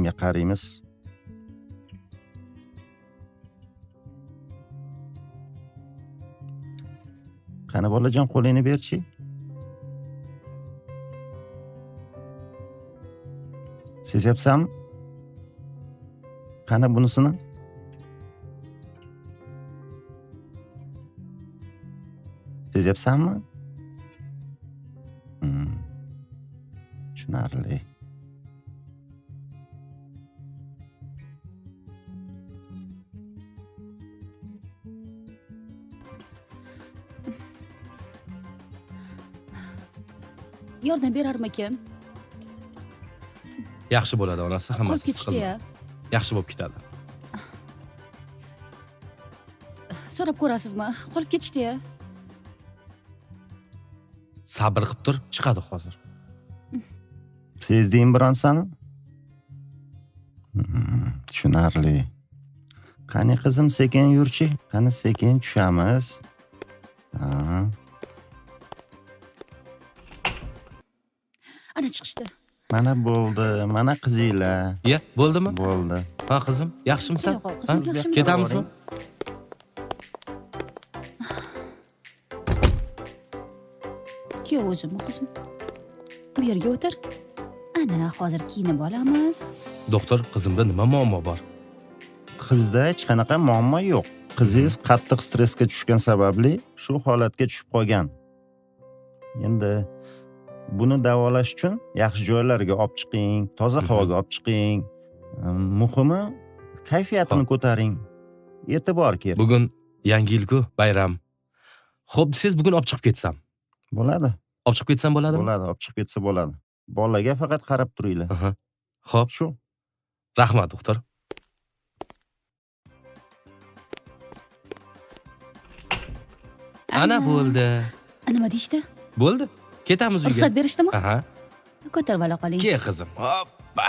Qizimga qaraymiz. Qani bolajon, qo'lingni berchi. Sezyapsanmi? Qani bunisini? Sezyapsanmi? Tushunarli. Yordam berarmikin? Yaxshi bo'ladi onasi, hammasi siqilma. Yaxshi bo'lib ketadi. So'rab ko'rasizmi? Qolib ketishdi-ya. Sabr qilib tur, chiqadi hozir. Sezdingmi bironsani? Tushunarli. Qani qizim, sekin yurchi. Qani sekin tushamiz. Ha. Ana chiqishdi. Mana bo'ldi, mana qizinglar. Ya, bo'ldimi? Bo'ldi. Ha qizim, yaxshimisan? Qizim, yaxshimisan? Ketamizmi? Kel o'zim, qizim. Bu yerga o'tir. Ana, hozir kiyinib olamiz. Doktor, qizimda nima muammo bor? Qizda hech qanaqa muammo yo'q. Qizingiz qattiq stressga tushgan sababli shu holatga tushib qolgan. Endi buni davolash uchun yaxshi joylarga olib chiqing, toza havoga olib chiqing. Muhimi kayfiyatini ko'taring. E'tibor kerak. Bugun yangi yil-ku, bayram. Xo'p, siz bugun olib chiqib ketsam. Bo'ladi. Olib chiqib ketsam bo'ladimi? Bo'ladi, olib chiqib ketsa bo'ladi. Bolaga faqat qarab turinglar. Xo'p, shu. Rahmat, doktor. Ana bo'ldi. Nima deyishdi? Bo'ldi. Ketamiz uyga. Ruxsat berishdimi? Aha. Ko'tarib ola qoling. Kel qizim. Hoppa.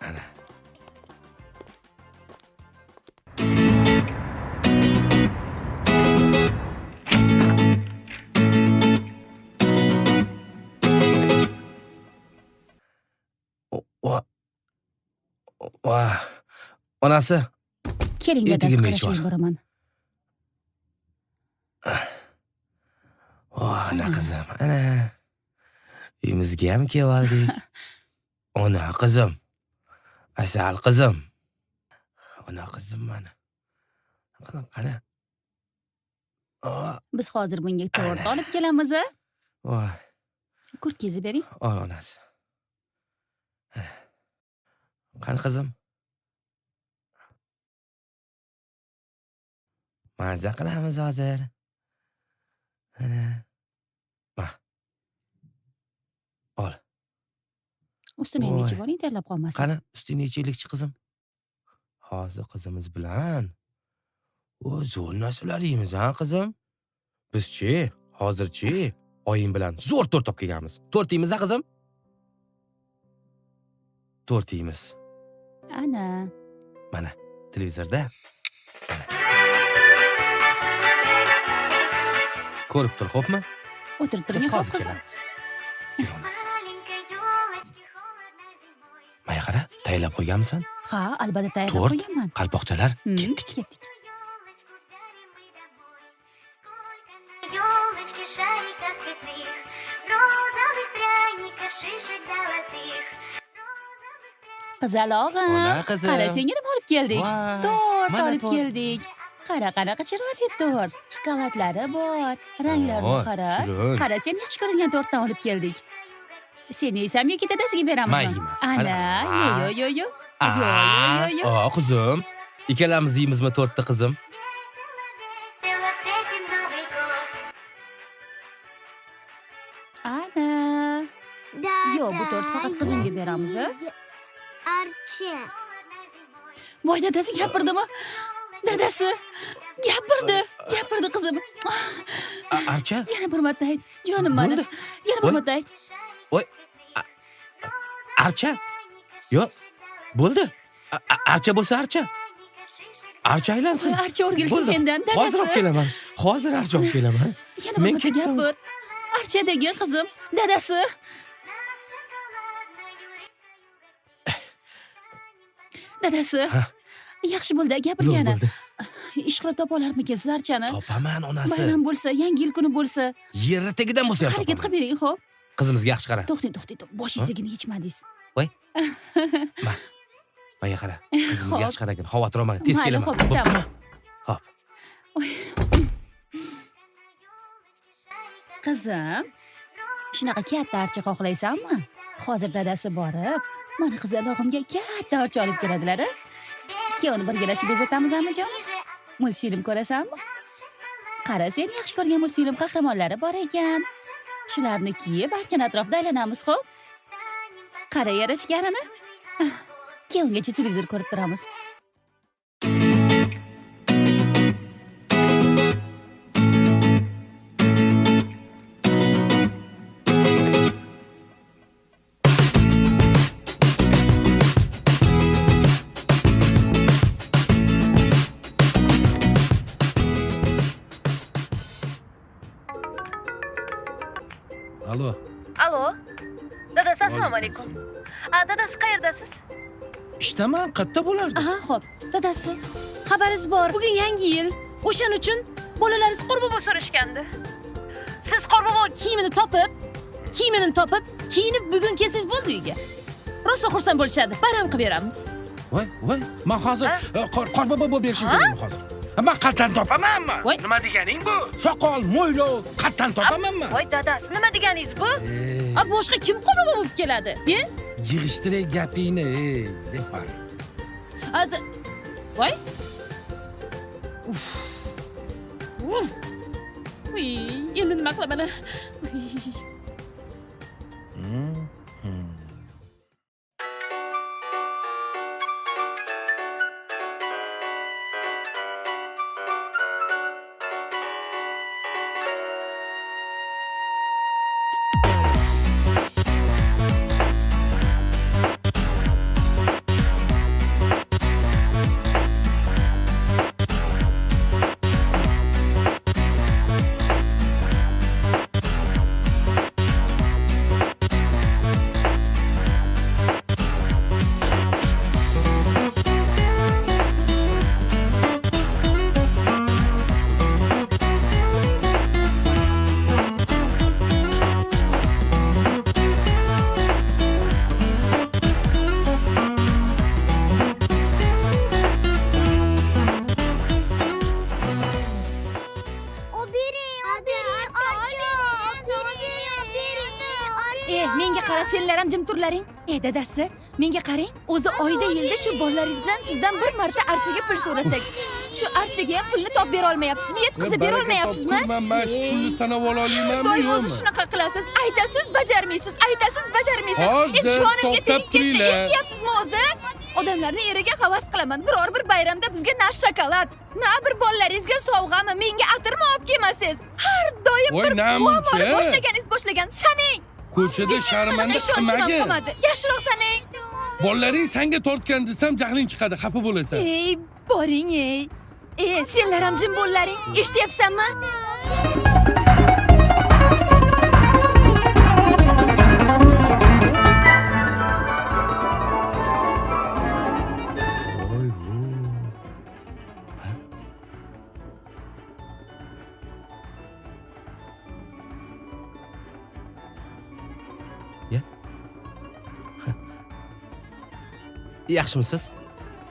Ana. Onasi. Keling, dadasi, qarashga boraman. Ana qizim, ana. Uyimizga ham kelib oldik. Ona qizim. Asal qizim. Ona qizim mana. Ana. Biz hozir bunga tort olib kelamiz, a? Voy. Kurtkangizni bering. Ol onasi. Qani qizim? Maza qilamiz hozir. Ana. Ma. Ol. Ustini ham yechib oling, terlab qolmasin. Qani, ustini yechaylikchi qizim. Hozir qizimiz bilan o zo'r narsalar yeymiz, ha qizim? Bizchi, hozirchi oyim bilan zo'r tort olib kelganmiz. Tort yeymiz, ha qizim? Tort yeymiz. Ana. Mana, televizorda. Mana. Ko'rib tur, xo'pmi? O'tirib turing, Biz hozir qizim. kelamiz. Yur onasi. Maya qara, tayyorlab qo'yganmisan? Ha, albatta tayyorlab Tort, qo'yganman. Qalpoqchalar, ketdik. Ketdik. Qizalog'im, qara senga nima olib keldik? Tort olib keldik. Qara, qanaqa chiroyli tort. Shokoladlari bor, ranglarini qara. Qara, sen yaxshi ko'radigan tortdan olib keldik. Sen yeysanmi yoki dadasiga beramizmi? Men yeyman. Ana, yo yo yo. Yo yo. Qizim, ikkalamiz yeymizmi tortni qizim? Ana. Yo'q, bu tort faqat qizimga beramiz, a? Archa. Voy, dadasi gapirdimi? Dadasi gapirdi, gapirdi qizim. Archa? Yana bir marta ayt, jonim mani. Yana bir marta ayt. Voy. Archa? Yo'q, bo'ldi. Archa bo'lsa archa. Archa aylansin. Archa o'rgilsin sendan, dadasi. Hozir olib kelaman. Hozir archa olib kelaman. Yana bir marta gapir. Archa degin qizim, dadasi. Dadasi, yaxshi bo'ldi gapirgani. Ish qilib topa olarmikinsiz archani? Topaman onasi. Bayram bo'lsa, yangi yil kuni bo'lsa, Yerni tagidan bo'lsa ham harakat topaman. qilib bering, xo'p? Qizimizga yaxshi qara. To'xtang, to'xtang, boshingizagini yechmadingiz. Voy. Ma. Menga qara. Qizimizga yaxshi qaragin. Xavotir olmang, tez kelaman. Xo'p, kutamiz. Xo'p. Qizim, shunaqa katta archa xohlaysanmi? Hozir dadasi borib, mana qizalog'imga katta archa olib keladilar, a? Ikkovini birgalashib bezatamizmi jonim? Multfilm ko'rasanmi? Qara, sen yaxshi ko'rgan multfilm qahramonlari bor ekan. Shularni kiyib archani atrofida aylanamiz, xo'p? Qara yarashganini. Ikkovungacha televizor ko'rib turamiz. Alo. Alo. Dadasi, assalomu alaykum. Dadasi, qayerdasiz? Ishdaman, qayerda bo'lardi? Aha, xo'p. Dadasi, xabaringiz bor. Bugun yangi yil. O'shaning uchun bolalaringiz Qorbobo so'rashgandi. Siz Qorbobo kiyimini topib, kiyinib bugun kelsangiz bo'ldi uyga. Rosa xursand bo'lishadi. Bayram qilib beramiz. Voy, voy, men hozir Qorbobo bo'lib berishim kerakmi hozir? Men qayerdan topamanmi? Nima deganing bu? Soqol, mo'ylov qayerdan topamanmi? Voy dadasi, nima deganingiz bu? A boshqa kim Qorbobo bo'lib keladi? E? Yig'ishtiray gapingni, ey, deb bor. Voy. Uf. Uf. Uy, endi nima qilaman? Uy. Menga qara, senlar ham jim turlaring. Dadasi, menga qarang. O'zi oyda yilda shu bolalaringiz bilan sizdan bir marta archaga pul so'rasak, shu archaga ham pulni topib bera olmayapsizmi? Yetkazib bera olmayapsizmi? Men shu pulni sanab ola olmaymanmi, Doim yo'qmi? o'zi shunaqa qilasiz. Aytasiz, bajarmaysiz, aytasiz, bajarmaysiz. Hozir Jonimga to'xtab tegib ketdi. turinglar. Eshityapsizmi o'zi? Odamlarni eriga havas qilaman. Biror bir bayramda bizga na shokolad, na bir bolalaringizga sovg'ami, menga atirmi olib kelmasangiz. Har doim bir muammoni boshlaganingiz boshlagan. Saning. Ko'chada sharmanda qilmagin. Yaxshiroq saning. Bolalaring senga tortgan desam jahling chiqadi, xafa bo'lasan. Ey, boring ey. Senlar ham jim bo'llaring. Eshityapsanmi? Voy, voy. Ya. Yaxshimisiz?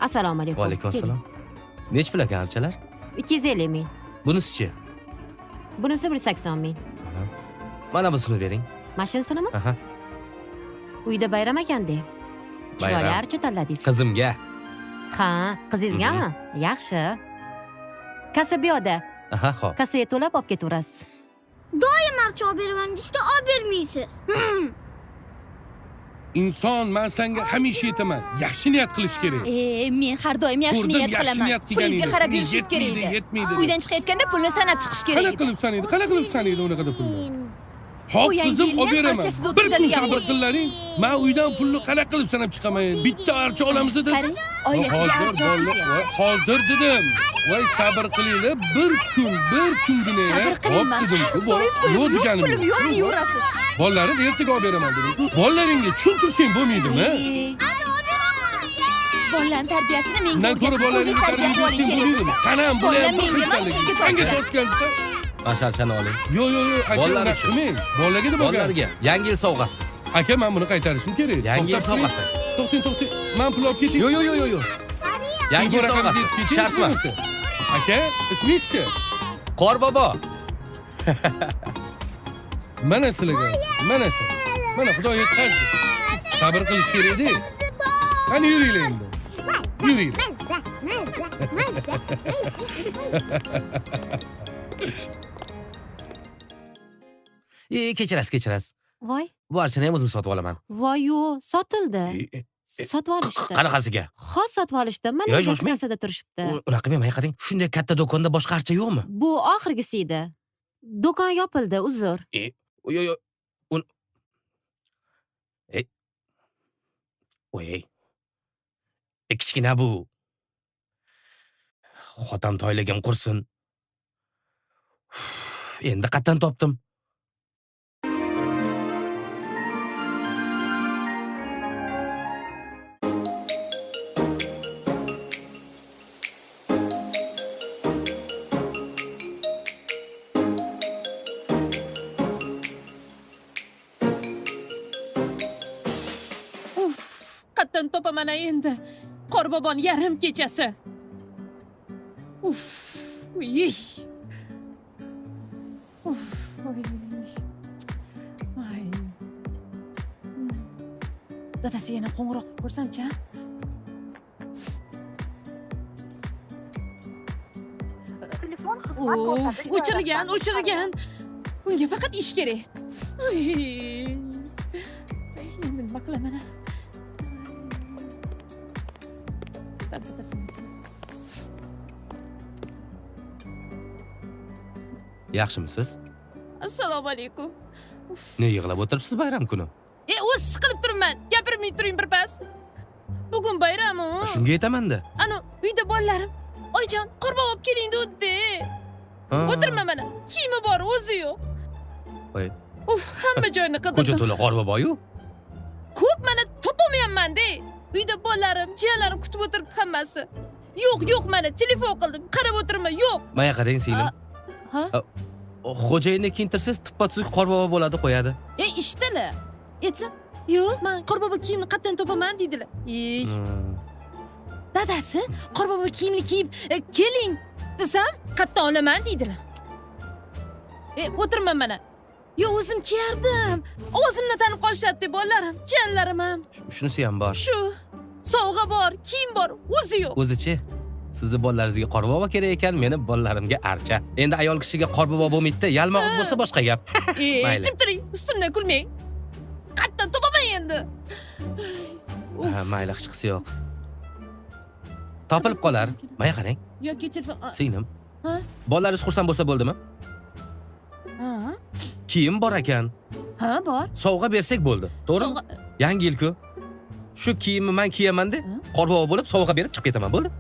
Assalomu alaykum. Va alaykum assalom. Necha pul ekan archalar? 250 ming. Bunisichi? Bunisi 180 ming. Mana busini bering. Mashinasinimi? Aha. Uyda bayram ekan-da. Chiroyli archa tanladingiz. Qizimga. Ha, qizingizgami? Yaxshi. Kassa bu yoqda. Aha, xo'p. Kassaga to'lab olib ketaverasiz. Doim archa olib beraman deysiz, olib bermaysiz. Inson, men senga hamisha aytaman, yaxshi niyat qilish kerak. Men har doim yaxshi niyat qilaman. Pulingizga qarab yurishingiz kerak edi. Yetmaydi. Uydan chiqayotganda pulni sanab chiqish kerak Qanaqa edi. qilib sanaydi? Qanaqa qilib sanaydi unaqada pulni? Hop, qizim, olib beraman. Bir kun sabr qilaring. Men uydan pulni qanaqa qilib sanab chiqaman? Bitta archa olamiz dedim. Qarang, oilasiga archa Hozir dedim. Voy, sabr qilinglar, bir kun, bir kungina. Sabr qilayman. Doim pulim yo'q, pulim yo'q deyaverasiz. Bolalarim ertaga olib beraman dedim. Bolalaringga tushuntirsang bo'lmaydimi? Hadi olib beraman. Bolalarning tarbiyasini menga Undan ko'ra o'rgat. bolalarni O'zingiz tarbiya qilib oling kerak bo'lsa. San ham bular Bolalar ham bir menga emas, xil sizga Sanga tortgan. tortgan desa. Mana shu archani oling. Yo'q, yo'q, yo'q, aka, Bolalar unaqa uchun. qilmang. Bolalarga deb olgan. Bolalarga yangi yil sovg'asi. Aka, men buni qaytarishim kerak. Yangi yil To'xtab turing. sovg'asi. To'xtang, to'xtang. Men pul olib ketay. Yo'q, yo'q, yo'q, yo'q, yo'q. Yangi yil sovg'asi. Shart emas. Aka, ismingizchi? Qorbobo. Mana sizlarga. Mana siz. Mana Xudo yetkazdi. Sabr qilish kerak-da. Qani yuringlar endi. Yuringlar. Mazza, mazza, mazza. Kechirasiz, kechirasiz. Voy, Bu archani ham o'zim sotib olaman. voy, yo'q, sotildi. Sotib olishdi. Qanaqasiga? Hozir sotib olishdi. Mana Yo, shoshmang. kassada turishibdi. Unaqa qilmang, mana qarang, shunday katta do'konda boshqa archa yo'qmi? Bu oxirgisi edi. Do'kon yopildi, uzr. Yo'q, yo'q. Un Voy. Kichkina bu. Xotam toyligim qursin. Endi qatdan topdim? Uf, qatdan topaman endi. Qorbobon yarim kechasi. Uf, uy. Uf, oy. Ay. Dadasi yana qo'ng'iroq qilib ko'rsamchi, a? Uf, o'chirilgan, o'chirilgan. Unga faqat ish kerak. Uy. Ay, endi nima qilaman? A? Ko'tarsam ekan. Yaxshimisiz? Assalomu alaykum. Ne yig'lab o'tiribsiz bayram kuni? O'zi siqilib turibman. Gapirmay turing bir pas. Bugun bayram-u. Shunga aytaman-da. Ana, uyda bolalarim. Oyjon, qorbobo olib keling degdi. O'tirma mana. Kiyimi bor, o'zi yo'q. Voy. Uf, hamma joyini Ko'cha qidirdim. to'la qorbobo-yu. Ko'p mana topolmayapman-da. Uyda bolalarim, jiyanlarim kutib o'tiribdi hammasi. Yo'q, yo'q mana telefon qildim. Qarab o'tirma, yo'q. Mana qarang singlim. Ha? Xo'jayinni kiyintirsangiz tuppa-tuzuk qorbobo bo'ladi, qo'yadi. Ishdalar. Aytsam, yo'q, men qorbobo kiyimini qayerdan topaman deydilar. Ey, dadasi, qorbobo kiyimini kiyib keling desam, qayerdan olaman deydilar. O'tirma mana. Yo'q, o'zim kiyardim. Ovozimdan tanib qolishadi bolalarim, jiyanlarim ham. Shunisi ham bor. Shu sovg'a bor, kiyim bor, o'zi yo'q. O'zichi? Sizni bolalaringizga qorbobo kerak ekan, meni bolalarimga archa. Endi ayol kishiga qorbobo bo'lmaydi-da, yalmog'iz bo'lsa boshqa gap. Mayli. Jim turing, ustimdan kulmang. Qayerdan topaman endi? Ha, mayli, hech qisi yo'q. Topilib qolar. Mana qarang, Yoki telefon. singlim. Ha? Bolalaringiz xursand bo'lsa bo'ldimi? Ha? Kiyim bor ekan. Ha, bor. Sovg'a bersak bo'ldi. To'g'rimi? Yangi yil-ku. Shu kiyimni men kiyaman-da, qorbobo bo'lib sovg'a berib chiqib ketaman, bo'ldi?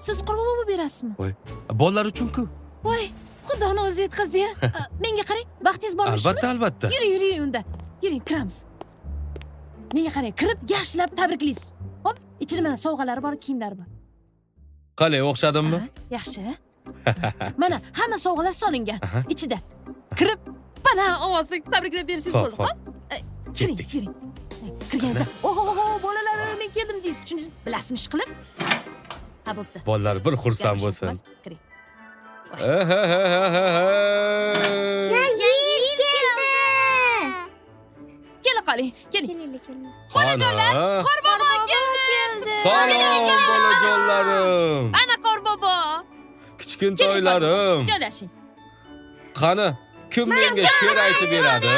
Siz qorbobo bo'lib berasizmi? Voy, bolalar uchun-ku. Voy, Xudoni o'zi yetkazdi-ya. Menga qarang, vaqtingiz bormi? Albatta, albatta. Yuring, yuring unda. Yuring, kiramiz. Menga qarang, kirib yaxshilab tabriklaysiz. Hop, ichida mana sovg'alari bor, kiyimlari bor. Qalay, o'xshadimmi? Yaxshi. Mana hamma sovg'alar solingan ichida. Kirib, mana ovozli tabriklab bersangiz bo'ldi, Xo'p, hop? Kiring, Ketdik. kiring. Kirganingizda, oho, bolalarim, men keldim deysiz, tushundingizmi? Bilasizmi ish qilib? Ha, bo'pti. Bolalar bir xursand bo'lsin. Kiring. Yangi yil keldi. Kela qoling, keling. Keling, keling. Bolajonlar, Qorbobo keldi. Salom bolajonlarim. Ana qorbobo. Kichkintoylarim. Joylashing. Qani, kim menga she'r aytib beradi?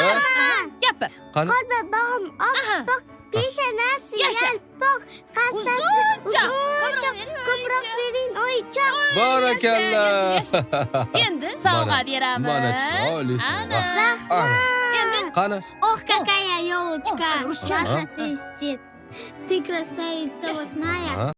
Gapir. Qani? Qorbobom oppoq, peshonasi Yasha. yalpoq, hassasi Uzunchoq. uzunchoq, ko'proq bering o'ychoq. Barakalla. Endi sovg'a beramiz. Mana chiroyli Ana. sovg'a. Ana. Endi Qani? Ох, какая елочка, О, ruscha. классно свистит. Ты красавица Яша. лесная. Ha?